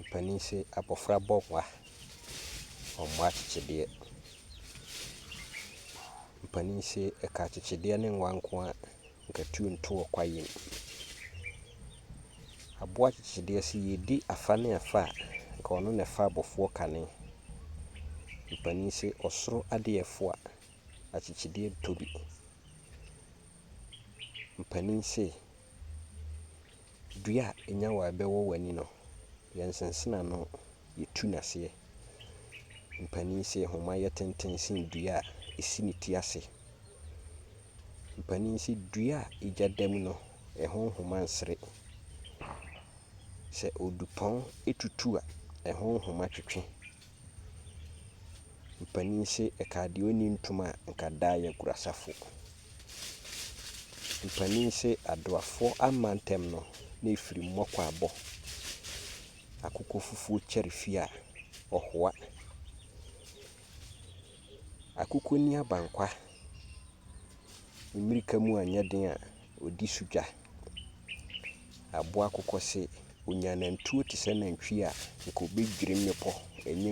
Mpanin se abɔfra bɔ wa, ɔmmɔ akyekyedeɛ. Mpanin se ɛka akyekyedeɛ ne nwa nko a, nka tuo nto wɔ kwaeɛm. Aboa akyekyedeɛ se yɛredi afa ne afa a, nka ɔno na ɛfa abɔfoɔ kane. Mpanin se ɔsoro adeɛ fo a, akyekyedeɛ ntɔ bi. Mpanin se dua a ɛnya wo a ɛbɛwɔ w'ani no, yɛnsensene ano, yɛtu no aseɛ. Mpanin se homa yɛ tenten sen dua a ɛsi ne ti ase. Mpanin se dua a egya da mu no, ɛho nhoma nsere. Sɛ odupɔn tutu a, ɛho nhoma twetwe. Mpanin se ɛkaa deɛ ɔnni ntoma a, nka daa yɛ akurasafo. Mpanin se adoafoɔ amma ntɛm no, na ɛfiri mmɔkɔ abɔ. Akokɔ fufuo kyɛre fie a, ɔhoa. Akokɔ ni abankwa. Mmirika mu anyɛ den a, ɔdi so dwa. Aboa akokɔ se ɔnya nantuo te sɛ nantwie a, nka ɔbɛdwiri mmepɔ. Ɛnyɛ.